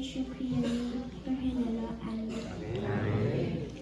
ယ့ၣ်ၡူးခရံာ်အမံၤ ပဃ့နၤလီၤ. အၤမ့ၣ်.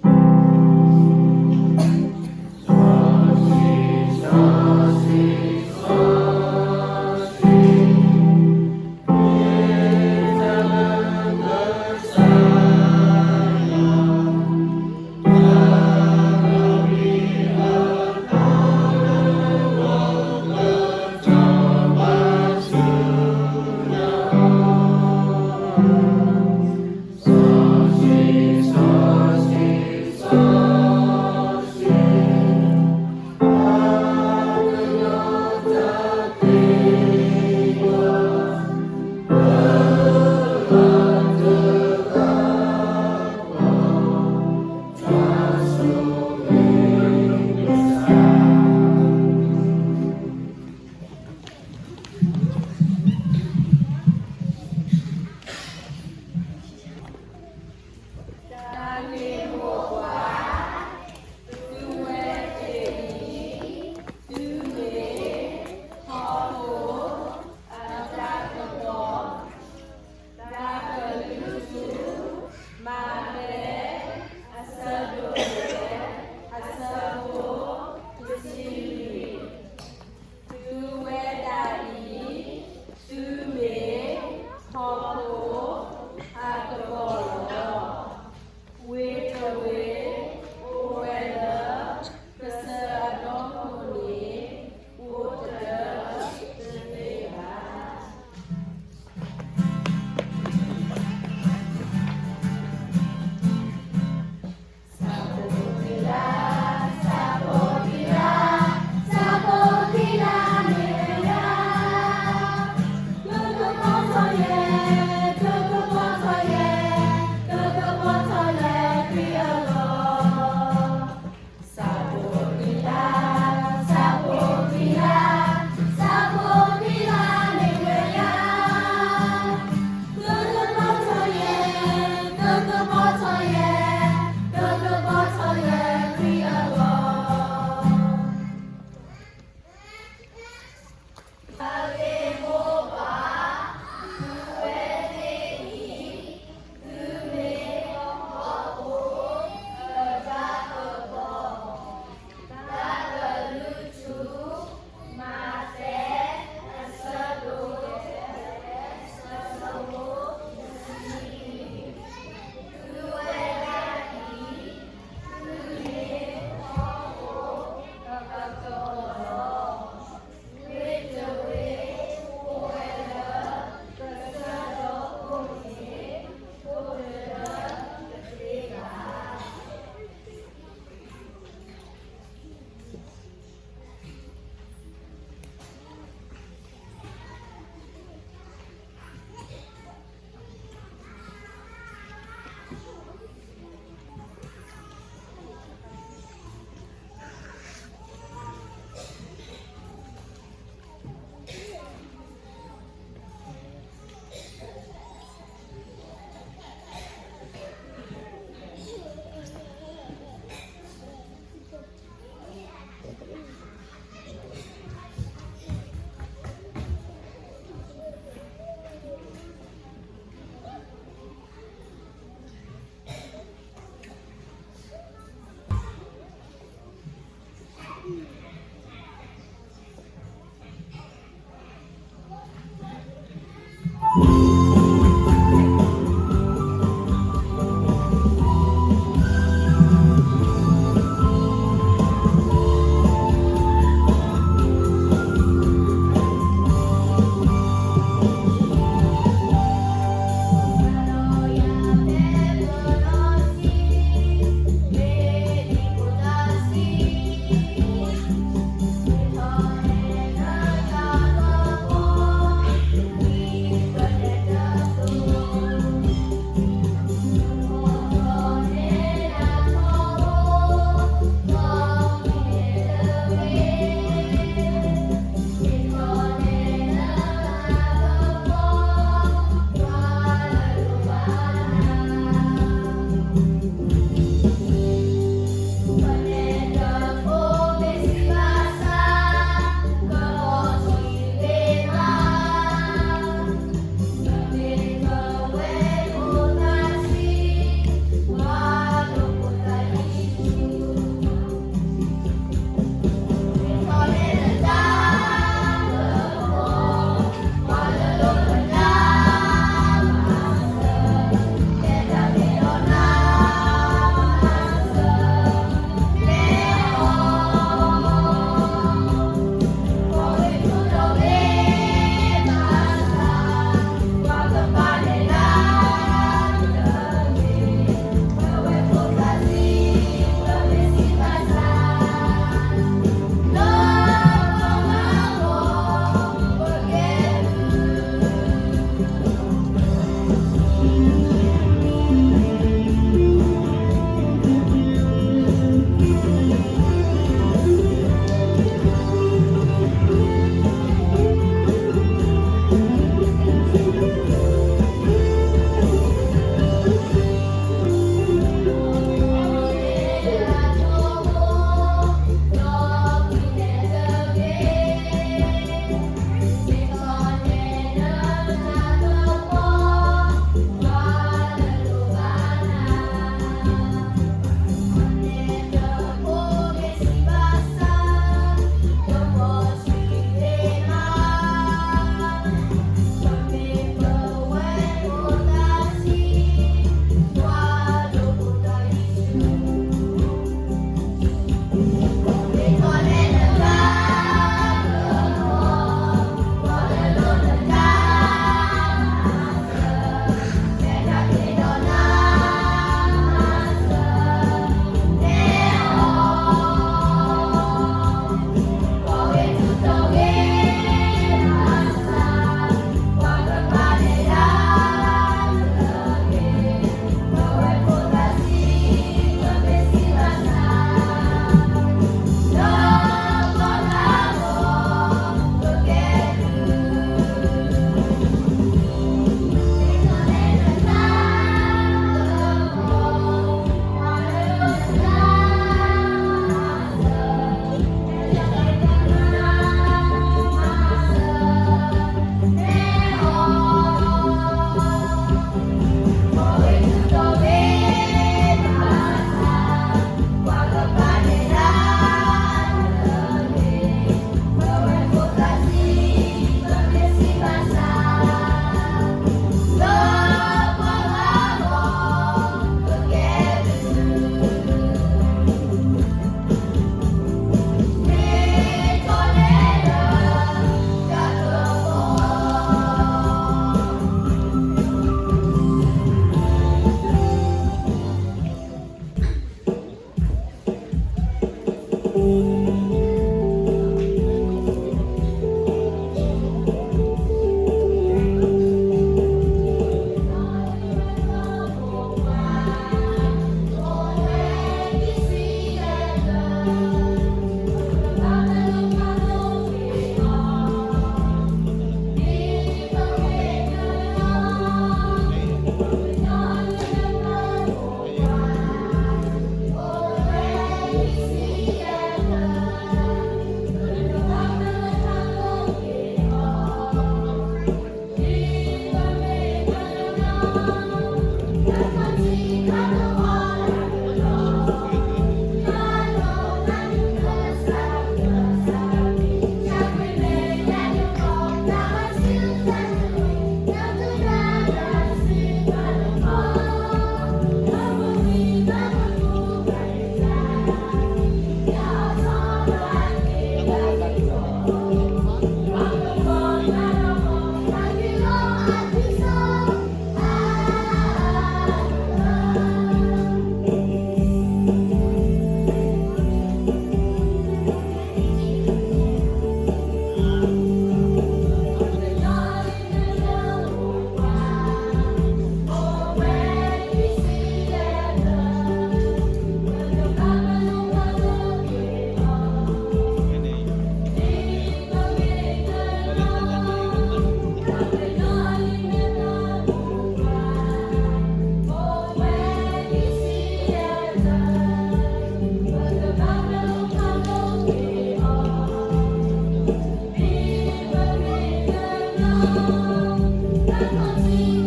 မၢ်ကီး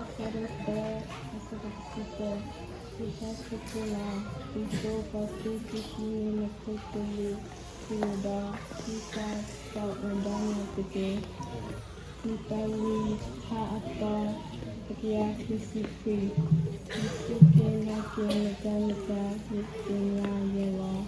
အဆၢဒိၣ်သၢ အဆၢဖိတဆံတၢ, ယဟဲခီဖျိလၢ ဒ်သိးပှၤသုတကံၢ်န့ၢ်နခိၣ်သလုး, ဃုာ်ဒီး ဟံးဃာ်တၢ်အိၣ်ဒီးနၤတက့ၢ်. မသၤဝံးဖးအသီ တကယၤခံဆံခွံ, ယစူၢ်က့ၤနာ်က့ၤနတၢ်မ့ၢ်တၢ် ယသ့ၣ်ညါယဲလီၤ.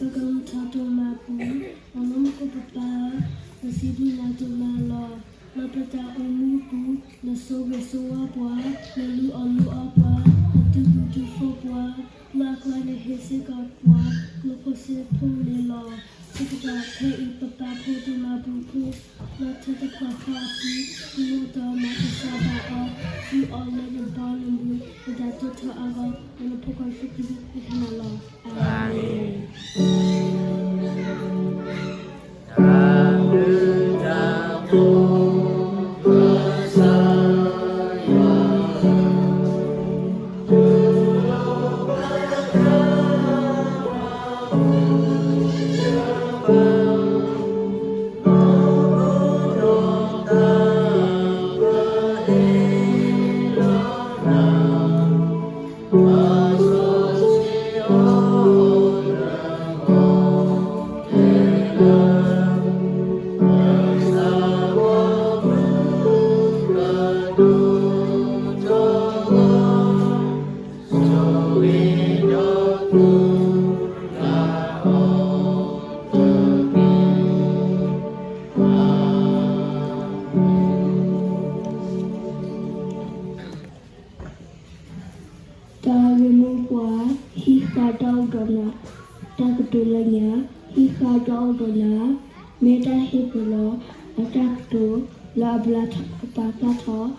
ပကမၤထီၣ်ဒိၣ်မးပူၤ, အိၣ်လၢမူခိၣ်ပပၢ်, နစံးဘျုးနၤဒိၣ်မးလီၤ. လၢပတၢ်အိၣ်မူပူၤ, နဆိၣ်ဂ့ၤဆိၣ်ဝါပှၤ, နလုၢ်အီၣ်လုၢ်အီပှၤ, နဒုးဃူဒုးဖိးပှၤ, လၢအကျါနဟ့ၣ်စ့ၢ်ကီးပှၤ, ကျိၣ်ဖိစ့ဖိန့ၣ်လီၤ. စံးကတၢၢ်ခဲအံၤ ပပာ်ဖှိၣ်ဒိၣ်မးပူၤဖိ, လၢထၢတဖျၢၣ်ဃီအပူၤ, ဒုးအိၣ်ဒီးမၤကစၢ်ဒၣ်အီၤ, ယူးအီၤလၢနဘီနမုၢ်, နတၢ်တိာ်ထီၣ်အဂီၢ်, လၢနဖိခွါယ့ၣ်ၡူးခရံာ်အမံၤလီၤ. အၤမ့ၣ်. ဒီးနၤ, တၢ်ကတိၤလၢညါ, ဟံးဃာ်တၢ်အိၣ်ဒီးနၤ, မ့ၢ်တၢ်ဟ့ၣ်ပလီၢ်အတၢ်ကတိၤ လၢအပာ်ဖျါထီၣ်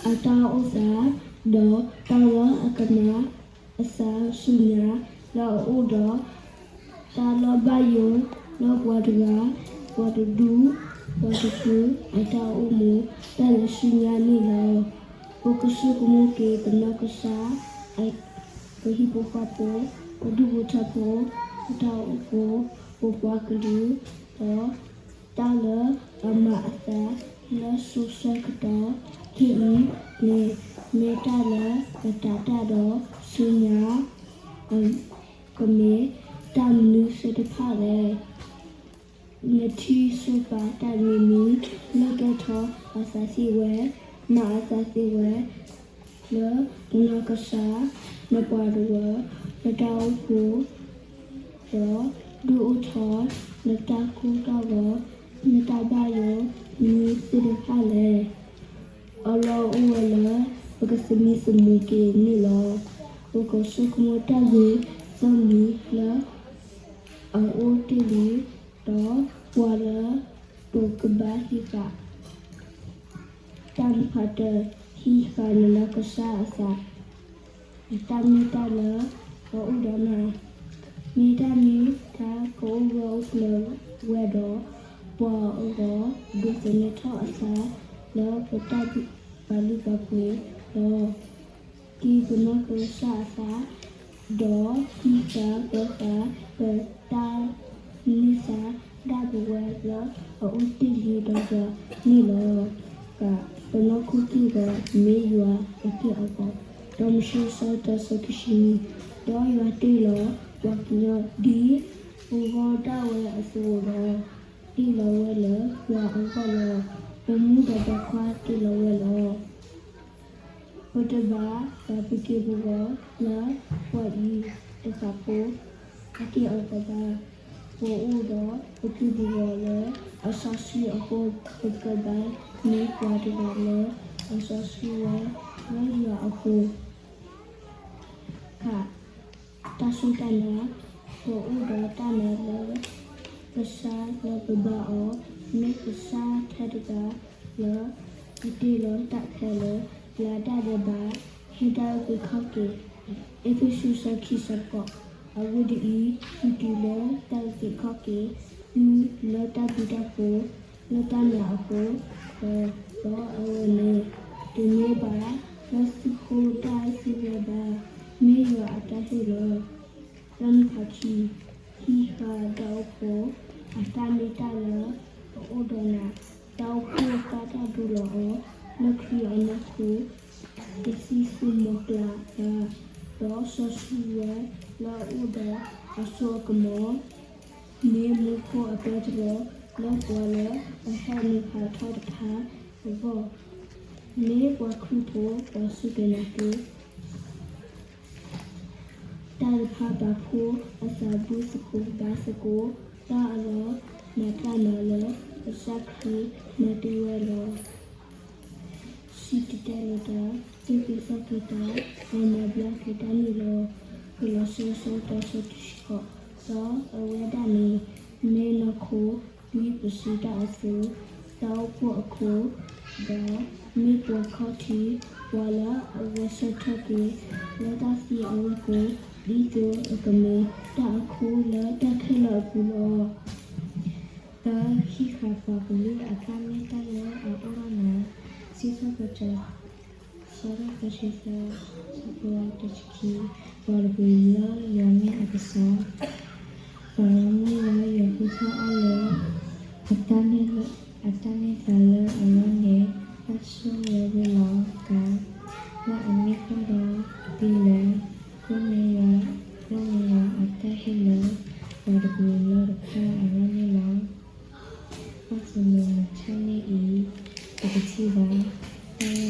အတၢ်အိၣ်သး, ဒီးတၢ်လၢအကမၤအသးဆူညါ လၢအအိၣ်ဒီး တၢ်လၢဘၣ်ယိၣ်လၢပှၤတဂၤ, ပှၤတဒူ, ပှၤတဖု အတၢ်အိၣ်မူ တၢ်လဲၤဆူညါန့ၣ်လီၤ. ပကဆိကမိၣ်က့ၤ ပနီၢ်ကစၢ်, ပဟံၣ်ဖိဃီဖိ, ပဒူၣ်ဖိထၢဖိ, ပတၢ်အိၣ်ဖှိၣ်, ပပှၤကလုာ်, ဒီး တၢ်လၢအမၤအသးလၢစိၤဆၢကတီၢ် ခဲအံၤန့ၣ် မ့ၢ်တၢ်လၢအတၤတၢ်ဒီးဆူညါ ကမ့ၢ်တၢ်မနုၤသ့ၣ်တဖၣ်လဲၣ်. နထံၣ်ဆိပာ်တၢ်မံၤမံၤ လၢကဲထီၣ်အသးသ့ဝဲ, မၤအသးသ့ဝဲ လၢနနီၢ်ကစၢ်, နပှၤတဝၢ, နတၢ်အိၣ်ဖှိၣ်, ဒီးဒုးအိၣ်ထီၣ်နတၢ်ကိၢ်တၢ်ဂီၤ, နတၢ်ဘၣ်ယိၣ်မနုၤသ့ၣ်တဖၣ်လဲၣ်. အလီၢ်အိၣ်ဝဲလၢ ပကသမံသမိးက့ၤန့ၣ်လီၤ. ပကဆိကမိၣ်တၢ်ဂ့ၢ်သၢမံၤလၢ အအိၣ်တ့ၢ်လံ, ဒီးပှၤလၢပကဘၣ်ဟံးဃာ် တၢ်မၤဖးတၢၢ် ဟံးဃာ်နနီၢ်ကစၢ်အသး, တၢ်မ့ၢ်တၢ်လၢအအိၣ်ဒီးနၤ, မ့ၢ်တၢ်မ့ၢ်တၢ်ကအိၣ်ဂၢၢ်အိၣ်ကျၢၤဝဲဒီး ပှၤအဂီၢ် ဒိးသန့ၤထီၣ်အသး လၢပတၢ်ပာ်လုၢ်ပာ်ပှ့ၤလီၤ. က့ၤပနီၢ်ကစၢ်အသး, ဒီးဟံးဃာ်ပဃာ် ပတၢ်မုၢ်သးဒၣ်ပဝဲလၢအအိၣ်တ့ၢ်လံဒီးယွၤန့ၣ်လီၤ. က, ပနီၢ်ခိက့ၢ်ဂီၤ မ့ၢ်ယွၤအက့ၢ်အဂီၤ, ဒီးမၡ့ အဆၢတဆၢခံဆံနွံ, ဒီးယွၤတ့လီၤပှၤကညီဒ်ပဂီၢ်ဒၣ်ဝဲအသိးလီၤ. တ့လီၤဝဲလၢယွၤအဂီၢ်လီၤ. ပမူဒီးပခွါတ့လီၤဝဲလီၤ. ပတဘၣ်ပာ်ပက့ၢ်ပဂီၤလၢပှၤအံၤတဃၣ်ဖိအက့ၢ်အဂီၤဘၣ်. ပအိၣ်ဒီးပက့ၢ်ပဂီၤလၢအစီဆှံအဃိ, ပကဘၣ်မ့ၢ်ပှၤတဂၤလၢအစီဆှံဝဲလၢယွၤအဃိ, က, တၢ်စူၢ်တၢ်နာ်, ပအိၣ်ဒီးတၢ်နာ်လၢကစၢ်လၢပဘါအီၤ, မ့ၢ်ကစၢ်ထဲတဂၤလၢအတ့လီၤတၢ်ခဲလၢာ် လၢတၢ်ဒဲးဘး ဟ့ၣ်တၢ်အုၣ်က့ၤခီၣ်က့ၤ. အ့းဖ့းစူး အဆၢခံ အဆၢဖိဃိး, အဂ့ၢ်ဒ်အံၤ, သုတုၤလၢတၢ်အုၣ်က့ၤခီၣ်က့ၤ, သုလၢတၢ်ဘျုးတၢ်ဖှိၣ်, လၢတၢ်နာ်အဃိ, ဒီးအဝဲန့ၣ် တမ့ၢ်ဘၣ်လၢသုဃိတၢ်စံးဝဲဘၣ်, မ့ၢ်ယွၤအတၢ်ဟ့ၣ်လီၤ. တၢ်မၤဖးခံ, ဟံးဃာ်တၢ်အိၣ်ဖှိၣ်, အတၢ်မ့ၢ်တၢ်လၢအအိၣ်ဒီးနၤ, တၢ်အိၣ်ဖှိၣ်ဘၣ်တၢ်ဒိလီၤအီၤ လၢခရံာ်အနီၢ်ခိ, တသံသုးမီၤကျၢ်ဘၣ်, ဒီးစီဆှံဝဲလၢအအိၣ်ဒီးအစိအကမီၤ, မ့ၢ်မူခိၣ်အပၢတြီလၢပှၤလၢအဟဲနုာ်ဖးထီတဖၣ်အဂီၢ်, မ့ၢ်ပှၤခရံာ်ဖိ ပှၤစူၢ်က့ၤနာ်က့ၤ တၢ်တဖၣ်ပာ်ဖှိၣ်အသးဘၣ်သကိးဘၣ်သကိး တၢ်အလီၢ်မၤတၢ်မၤလၢကစၢ်ခရံာ်မၤတ့ၢ်ဝဲလီၤ. စံၣ်တဲၤတဲလီၤတၢ်, သူၣ်က့ၤသးက့ၤတၢ်, မၤဘျါက့ၤတၢ်န့ၣ်လီၤ. ကလီးစဲ အဆၢတဆၢခံဆံဃိး, ဒီးအဝဲဒၣ်န့ၣ် မ့ၢ်နီၢ်ခိ ဒ်ပစုတၢ်အသိး, တၢ်အိၣ်ဖှိၣ်အခိၣ်, ဒီးမ့ၢ်ပှၤခီၣ်ထံး ပှၤလၢအဂဲၤဆၢထၢၣ်က့ၤ လၢတၢ်သံအဝဲၢ်ကိာ်, ဒ်သိးအကမ့ၢ်တၢ်အခိၣ်လၢတၢ်ခဲလၢာ်အပူၤလီၤ. ဒီးဟံးဃာ်ပှၤကလုာ်အတၢ်မ့ၢ်တၢ်လၢအအိၣ်ဒီးနၤ, စံးထီၣ်ပတြၢၤ အဆၢဒိၣ်သၢဆံသၢ, အဆၢဖိတဆံခံ, ပှၤတကလုာ်လၢယွၤမ့ၢ်အကစၢ်, ပှၤမ့ၢ်လၢယွၤဃုထၢအီၤလၢ အတၢ်န့ၢ်သါလၢအလီၢ်န့ၣ် တၢ်ဆိၣ်ဝဲဝ့ၤလီၤကါ, လၢအမ့ၢ်ကီၢ်ဒီးပံၤလဲၣ်, ကျိမ့ၢ်ယွၤ, ကျိမ့ၢ်ယွၤအတၢ်ဟ့ၣ်လၢ ပှၤတကလုာ်လၢတဖၣ်အလီၢ်န့ၣ်လီၤ. ဘၣ်ဆၣ်မုၢ်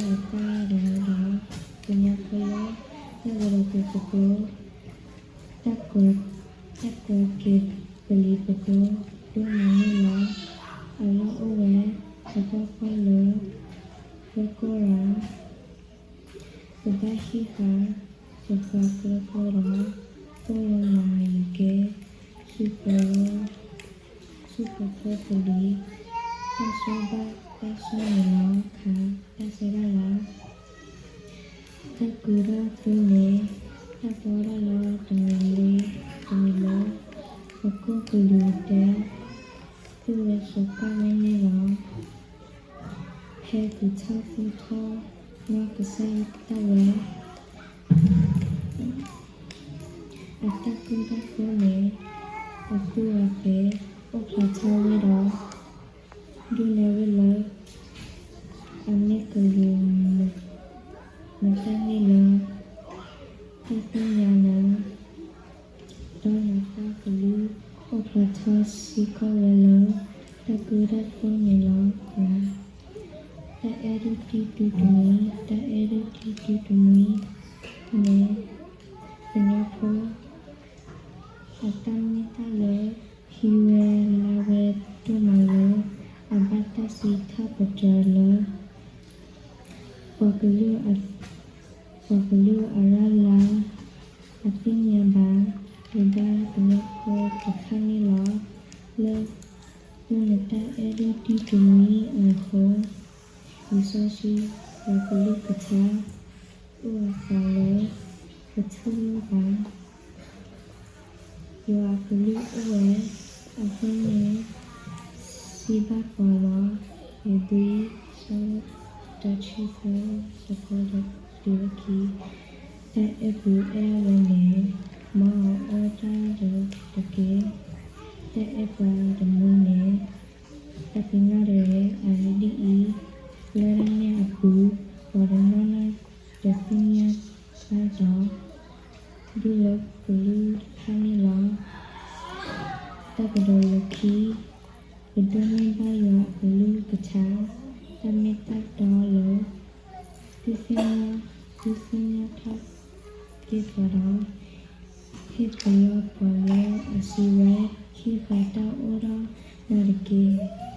မဆါတနံၤအံၤ ပကထံၣ်ဘၣ် တၢ်လၢအသၣ်ဝဲဒီး ကညီဖိလၢ တၢ်ကရၢကရိပဒိၣ်, တၢ်ကွဲး, တၢ်ကွဲးက့ၤပလံၤပဒိၣ် ဒိၣ်မးန့ၣ်လီၤ. အလီၢ်အိၣ်ဝဲ တဘျီဃီလၢ ပၢၤကီၢ်ရၤ ကဘၣ်ဟံးဃာ် ပပှၤကလုာ်ကျိာ်ဒီး အိၣ်လၢမၤယကဲ ဆူပ ဆူပဖိပလံၤ, တၢ်စီဘၣ်တၢ်စီန့ၣ်လီၤ. ခါ, တၢ်ဆၢဒၣ်လၢ တၢ်ကူတၢ်သိန့ၣ် တၢ်ပီဒၣ်လၢတမံၤလၢ တမံၤလၢ ပကိၢ်ကလုာ်တဲ သူၣ်ဝဲဆိးကၢ်ဝဲန့ၣ်လီၤ. ဖဲပူၤထီၣ်သူၣ်ထီၣ် နီၢ်ကစၢ်တၢ်ဝဲ အတၢ်ကူတၢ်သိန့ၣ် အသူၣ်အသးအိၣ်ဖျါထီၣ်ဝဲဒီး ဒ်လဲၣ်ဝဲလၢ အမ့ၢ်ကလူးမတၤန့ၣ်လၢ တၢ်သ့ၣ်ညါလၢ ဒီးယွၤတၢ်ကလုၢ်အိၣ်ဖျါထီၣ်စ့ၢ်ကီးဝဲလၢ တၢ်ကူတၢ်သိန့ၣ်လီၤ. တၢ်အဲၣ်ဒိးတံတူတမှံၤ, တၢ်အဲၣ်ဒိးတံတူတမှံၤန့ၣ် ကညီဖိ အတၢ်မ့ၢ်တၢ်လၢ ဟံးဝဲလၢဝဲဒိၣ်မးလၢ အဘၣ်တၢ်စံးထီၣ်ပတြၢၤလၢ ပှၤကလုာ်အရၣ်လၢ အသ့ၣ်ညါဘၣ် ဝဲဒၣ်ကညီဖိတဖၣ်န့ၣ်လီၤ. လၢ လၢနတၢ်အဲၣ်ဒိးတံတူတမှံၤအဃိ လံာ်စီဆှံ ယွၤကလုၢ်ကထါ အိၣ်အသးလၢ ပထူၣ်လိာ်သး ယွၤအကလုၢ်အိၣ်ဝဲအဃိန့ၣ် စံးဘၣ်ပှၤလီၤ. ဧ့ၤဘြံၤ ဆၢဒိၣ်တဆံသၢ ဆၢဖိတဆံခံ, တၢ်အဲၣ်ပှၤအဲၣ်ဝဲန့ၣ် မ်အအိၣ်တၢ်ဒီးတက့ၢ်. တၢ်အဲၣ်ပှၤတမုာ်န့ၣ် တၢ်ပနီၣ်တဂ့ၤ. အဂ့ၢ်ဒ်အံၤ, လၢတၢ်န့ၣ်အပူၤ ပှၤတနီၤနီၤတသ့ၣ်ညါဘၣ်ဒီး ဒ်လၢကလုၢ်တဖၣ်န့ၣ်လီၤ. တၢ်ကဒီးလၢခံ, ပဒိးန့ၢ်ဘၣ်ယွၤအကလုၢ်ကထါ တၢ်မ့ၢ်တၢ်တီလၢ သုသ့ၣ်ညါ, သုသ့ၣ်ညါထီၣ်က့ၤပှၤဒီး ဟ့ၣ်ပလီၢ်ပှၤလၢအစံးဝဲ ဟံးဃာ်တၢ်အိၣ်ထီၣ်နၤတက့ၢ်.